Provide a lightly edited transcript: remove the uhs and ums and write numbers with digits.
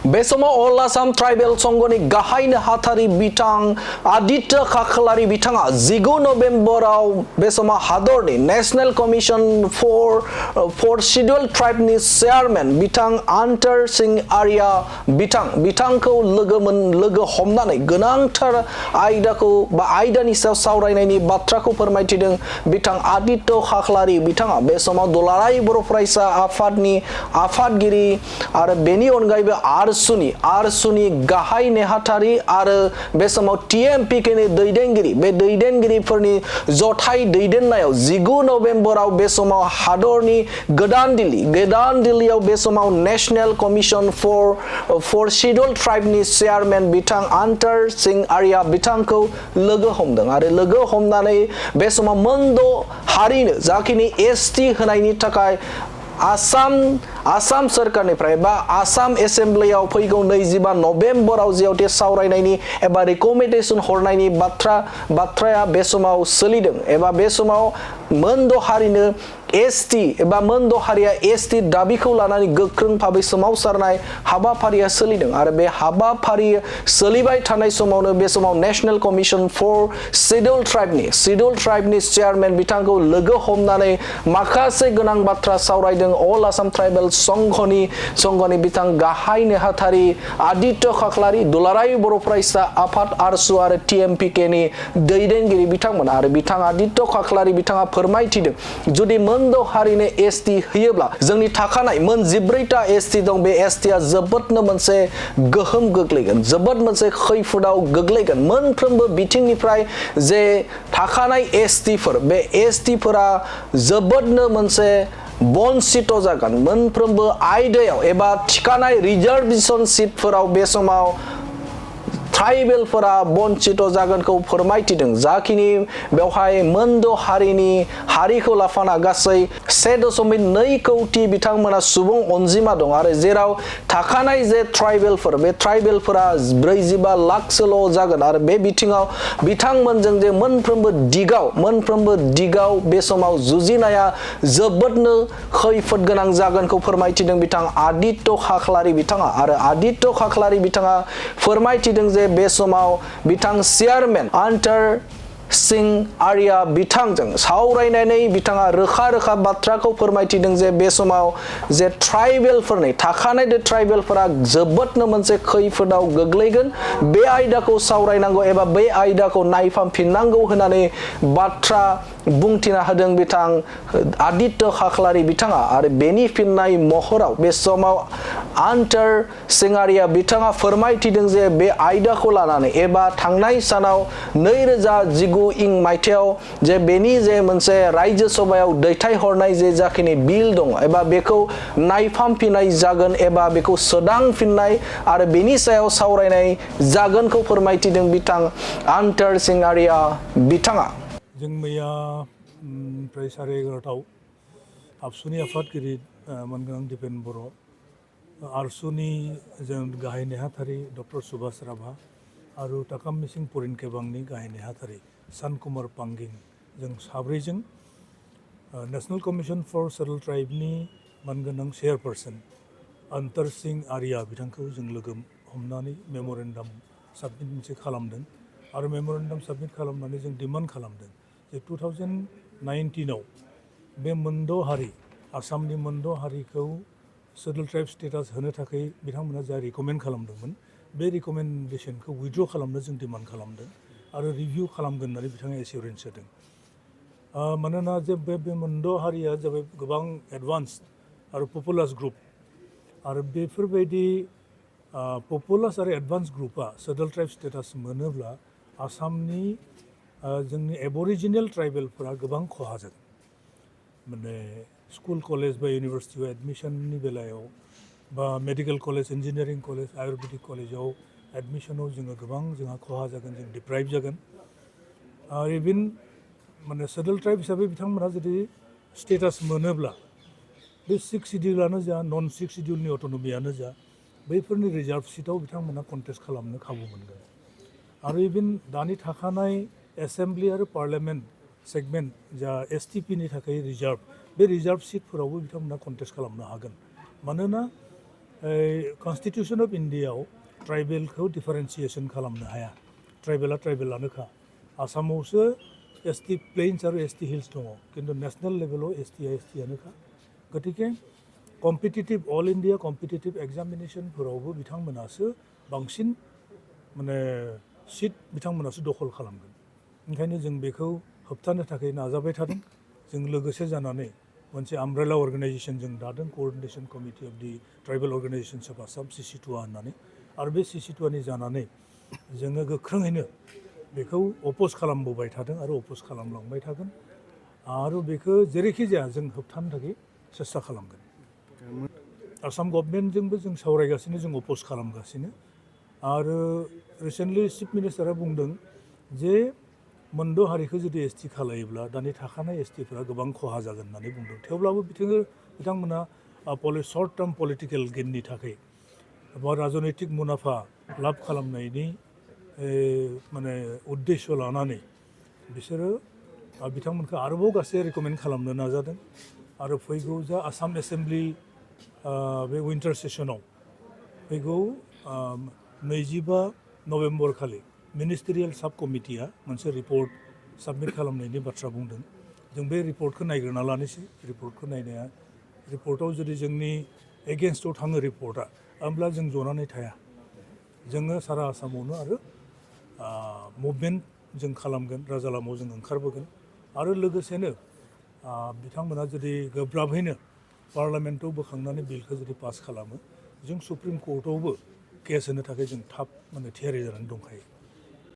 बे समाव अल आसाम ट्राइबेल संघनि गाहाय नेहाथारि बिथां आदित्य खाख्लारि बिथाङा 19 नभेम्बराव बे समाव हादरनि national commission for scheduled ट्राइबनि chairman बिथां आन्तर सिंह आर्या बिथांखौ लोगो हमनानै गोनांथार आयदाखौ बा आयदानि सायाव सावरायनायनि बाथ्राखौ फोरमायथिदों बिथां आदित्य खाख्लारि बिथाङा बे समाव दुलाराय बर' फरायसा आफादनि आफादगिरि आरो बेनि अनगायैबो आरसुनि गाहाय नेहाथारि आरो बे समाव TMPK नि दैदेनगिरि बे दैदेनगिरिफोरनि जथाय दैदेननायाव 19 नभेम्बराव बे समाव हादरनि गोदान दिल्लीयाव बे समाव national commission for scheduled ट्राइबनि chairman बिथां आन्तर सिंह आर्या बिथांखौ लोगो हमदों आरो लोगो हमनानै बे समाव मोनद' हारिनो जाखिनि ST होनायनि थाखाय आसाम सरकारनिफ्राय बा आसाम एसेम्ब्लियाव फैगौ 25 नभेम्बराव जिहेतु सावरायनायनि एबा रिकमेन्डेशन हरनायनि बाथ्राया बे समाव सोलिदों एबा बे समाव मोनद' हारिनो ST एबा मोनद' हारिया ST दाबिखौ लानानै गोख्रों भाबै सोमावसारनाय हाबाफारिया सोलिदों आरो बे हाबाफारि सोलिबाय थानाय समावनो बे समाव national commission for scheduled ट्राइबनि chairman बिथांखौ लोगो हमनानै माखासे गोनां बाथ्रा सावरायदों अल आसाम ट्राइबेल संघनि बिथां गाहाय नेहाथारि आदित्य खाख्लारि दुलाराय बर' फरायसा आफाद आरसु आरो TMPK नि दैदेनगिरि बिथांमोन आरो बिथां आदित्य खाख्लारि बिथाङा फोरमायथिदों जुदि मोनद' हारिनो ST होयोब्ला जोंनि थाखानाय मोन 14टा ST दं बे STआ जोबोदनो मोनसे गोहोम गोग्लैगोन जोबोद मोनसे खैफोदाव गोग्लैगोन मोनफ्रोमबो बिथिंनिफ्राय जे थाखानाय STफोर बे STफोरा जोबोदनो मोनसे बन्सित जागोन मोनफ्रोमबो आयदायाव एबा थिखानाय रिजार्वेशन सीटफोराव बे समाव ट्राइबेलफोरा बन्चित जागोनखौ फोरमायथिदों जाखिनि बेवहाय मोनद' हारिखौ लाफाना गासै 1.2 कौटि बिथांमोना सुबुं अनजिमा दं आरो जेराव थाखानाय जे ट्राइबेलफोर बे ट्राइबेलफोरा 45 लाखसोल' जागोन आरो बे बिथिङाव बिथांमोनजों जे मोनफ्रोमबो दिगाव बे समाव जुजिनाया जोबोदनो खैफोद गोनां जागोनखौ फोरमायथिदों बिथां आदित्य खाख्लारि बिथाङा आरो आदित्य खाख्लारि बिथाङा फोरमायथिदों जे बे समाव बिथां चेयारमेन आन्तर सिंह आर्या बिथांजों सावरायनानै बिथाङा रोखा बाथ्राखौ फोरमायथिदों जे बे समाव जे थाखानाय ट्राइबेलफोरा जोबोदनो मोनसे खैफोदाव गोग्लैगोन बे आयदाखौ सावरायनांगौ एबा बे आयदाखौ नायफामफिननांगौ होननानै बाथ्रा बुंथिना होदों बिथां आदित्य खाख्लारि बिथाङा आरो बेनि फिननाय महराव बे समाव आन्तर सिंह आर्या बिथाङा फोरमायथिदों जे बे आयदाखौ लानानै एबा थांनाय सानाव 2019 मायथाइयाव जे बेनि जे मोनसे रायजो सभायाव दैथायहरनाय जे जाखिनि बिल दङ एबा बेखौ नायफामफिननाय जागोन एबा बेखौ सोदांफिननाय आरो बेनि सायाव सावरायनाय जागोनखौ फोरमायथिदों बिथां आन्तर सिंह आर्या बिथाङा जों मैया ओमफ्राय 11:30 आबसुनि आफादगिरि मोनगोनां दिपेन बर' आरसुनि जों गाहाय नेहाथारि डक्टर सुभाष राभा आरो ताकाम मिसिं परिन केबांनि गाहाय नेहाथारि सानकुमार पांगिं जों साब्रैजों नेशनेल कमिशन फर शिड्यूल्ड ट्राइबनि मोनगोनां चेयारपारसन आन्तर सिंह आर्या बिथांखौ जों लोगो हमनानै मेम'रेन्डाम साबमिट मोनसे खालामदों आरो मेम'रेन्डाम साबमिट खालामनानै जों डिमान्ड खालामदों जे 2019आव बे मोनद' हारि आसामनि मोनद' हारिखौ शिड्यूल्ड ट्राइब स्टेटास होनो थाखाय बिथांमोना जा रिकमेन्ड खालामदोंमोन बे रिकमेन्डेसनखौ उइथड्र खालामनो जों डिमान्ड खालामदों आरो रिभिउ खालामगोन होननानै बिथाङा एसिउरेन्स होदों मानोना जे बे मोनद' हारिया जाबाय गोबां एडभान्स आरो पपुलास ग्रुप आरो बेफोरबायदि पपुलास आरो एडभान्स ग्रुपआ शिड्यूल्ड ट्राइब स्टेटास मोनोब्ला आसामनि जोंनि एबरिजिनेल ट्राइबेलफोरा गोबां खहा जागोन माने स्कुल कलेज बा इउनिभार्सिटियाव एडमिशननि बेलायाव बा medical college engineering college Ayurvedic कलेजाव एडमिशनाव जोंहा खहा जागोन जों डिप्राइभ जागोन आरो इभेन माने शिड्यूल्ड ट्राइब हिसाबै बिथांमोनहा जुदि स्टेटास मोनोब्ला बे 6 शिड्यूलानो जा नन 6 शिड्यूलनि अट'नमियानो जा बैफोरनि रिजार्भ सिटआव बिथांमोना कन्टेस्ट खालामनो खाबु मोनगोन आरो इभेन दानि थाखानाय एसेम्ब्लि आरो पार्लियामेन्ट सेगमेन्ट जा STPनि थाखाय रिजार्भ बे रिजार्भ सिटफोरावबो बिथांमोना कन्टेस्ट खालामनो हागोन मानोना कन्स्टिटिउसन अफ इन्डियाआव ट्राइबेलखौ डिफारेन्सिएसन खालामनो हाया ट्राइबेला ट्राइबेलानोखा आसामावसो एसटि प्लेन्स आरो एसटि हिल्स दङ किन्तु नेसनेल लेभेलाव एसटिआ एसटिआनोखा गतिके कम्पिटिटिभ अल इन्डिया कम्पिटिटिभ एग्जामिनेसनफोरावबो बिथांमोनासो बांसिन माने सिट बिथांमोनासो दखल खालामगोन ओंखायनो जों बेखौ होबथानो थाखाय नाजाबाय थादों जों लोगोसे जानानै मोनसे आमब्रेला अर्गानाइजेसन जों दादों coordination committee of the tribal organisations of Assam CC2A होननानै आरो बे CC2Aनि जानानै जोङो गोख्रोङैनो बेखौ अपोज खालामबोबाय थादों आरो अपोज खालामलांबाय थागोन आरो बेखौ जेरैखि जाया जों होबथानो थाखाय सेस्था खालामगोन आसाम गभर्नमेन्टजोंबो जों सावरायगासिनो जों अपोज खालामगासिनो आरो रिसेन्टलि चिफ मिनिस्टारा बुंदों जे मोनद' हारिखौ जुदि एसटि खालायोब्ला दानि थाखानाय एसटिफोरा गोबां खहा जागोन होननानै बुंदों थेवब्लाबो बिथांमोना सर्ट टार्म पलिटिकेल गेननि थाखाय बा राजनैतिक मुलाम्फा लाब खालामनायनि माने उद्देश्य लानानै बिसोरो बिथांमोनखौ आरोबाव गासै रेकमेन्ड खालामनो नाजादों आरो फैगौ जा आसाम एसेम्बलि बे विन्टार सेसनाव फैगौ 25 नभेम्बर खालि मिनिस्टेरियेल साब कमिटिया मोनसे रिपर्ट साबमिट खालामनायनि बाथ्रा बुंदों जों बे रिपर्टखौ नायग्रोना लानोसै रिपर्टखौ नायनाया रिपर्टआव जुदि जोंनि एगेन्स्टआव थाङो रिपर्टआ होमब्ला जों जनानै थाया जोङो सारा आसामावनो आरो मुभमेन्ट जों खालामगोन राजा लामायाव जों ओंखारबोगोन आरो लोगोसेनो बिथांमोना जुदि गोब्राबैनो पार्लामेन्टआव बोखांनानै बिलखौ जुदि पास खालामो जों सुप्रिम कर्टआवबो केस होनो थाखाय जों थाब माने थियारि जानानै दंखायो